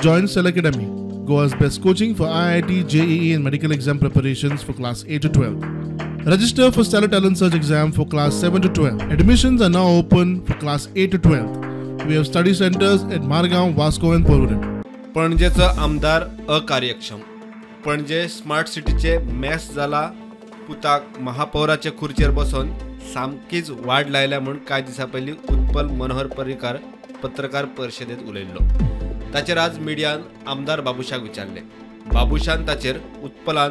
Join Stellar Academy, Goa's best coaching for IIT, JEE and medical exam preparations for class 8 to 12. Register for Stellar Talent Search exam for class 7 to 12. Admissions are now open for class 8 to 12. We have study centers at Margao, Vasco and Porvorim. पणजेचो आमदार अकार्यक्षम, Panaji smart सिटीचे mass जाला, पुताक महापौराचे खुर्चेर बसून सामकीच वाड लायल्या म्हूण कांय दिसां पयलीं उत्पल मनोहर पर्रीकार पत्रकार परिशदेंत उलयल्लो. ताचेर आज मिडियान आमदार बाबुशाक विचारलें. बाबुशान ताचेर उत्पलान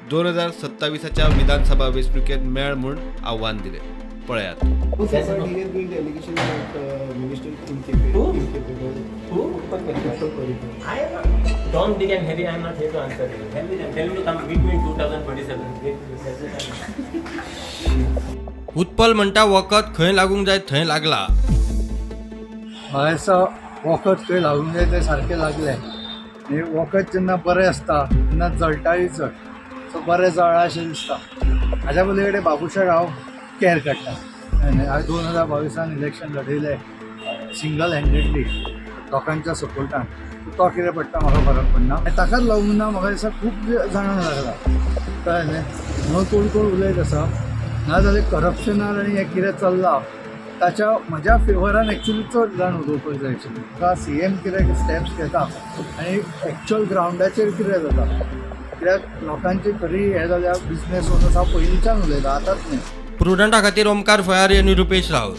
2027च्या विधानसभा वेंचणुकेंत मेळ म्हूण आव्हान दिलें. पळयात. Tom, Dick and Harry, I am not here to answer you. Tell me to come meet me in 2027. Utpal म्हणटा वखद खंय लागूंक जाय थंय लागला. म्हाका दिसता वखद खंय लागूंक जाय तें सारकें लागलें. आनी वखद जेन्ना बरें आसता तेन्ना जळटाय चड, सो बरें जळ्ळां अशें दिसता. हाज्या पली कडेन बाबुशाक हांव कॅर काडटा. हांवें 2022 इलेक्शन लढयलें सिंगल हँडेडली लोकांच्या सपोर्टान. तो कितें पडटा म्हाका फरक पडना. ताकाच लागून ना म्हाका दिसता खूब जाणांक लागला, कळ्ळें न्ही. म्हणून कोण कोण उलयत आसा नाजाल्यार करप्शनार आनी हें कितें चल्लां ताच्या म्हज्या फेवरान एक्चुली चड जाण उलोवपाक जाय आशिल्लें. म्हाका सी एम कितें स्टेप्स घेता आनी एक्चुअल ग्रावंडाचेर कितें जाता, कित्याक लोकांची खरी हें जाल्यार बिजनेस ओनर्स हांव पयलींच्यान उलयतां, आतांच न्ही. प्रुडंटा खातीर ओमकार फयारी आनी रुपेश राऊत.